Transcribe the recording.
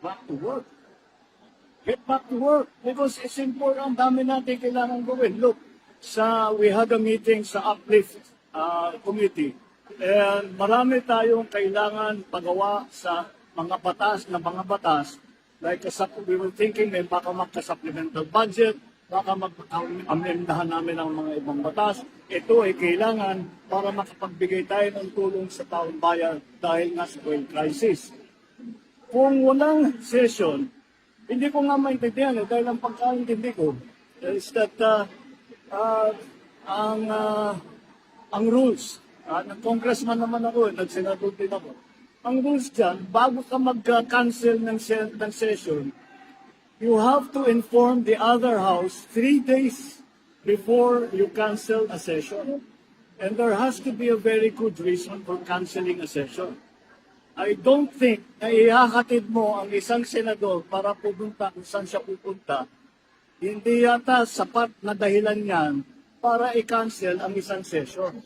back to work. Get back to work because it's important. Ang dami natin kailangan gawin. Look, we had a meeting sa Uplift Committee and marami tayong kailangan pagawa sa mga batas. Like we were thinking may baka magka-supplemental budget, baka mag-amendahan namin ang mga ibang batas. Ito ay kailangan para makapagbigay tayo ng tulong sa taong bayan dahil nga sa oil crisis. Kung walang session, hindi ko nga maintindihan dahil ang pagkaintindi ko is that ang rules, congressman naman ako, nagsenador din ako. Ang rules dyan, bago ka mag-cancel ng session, you have to inform the other house 3 days before you cancel a session. And there has to be a very good reason for canceling a session. I don't think na ihakatid mo ang isang senador para pupunta kung saan siya pupunta. Hindi yata sapat na dahilan yan para i-cancel ang isang session.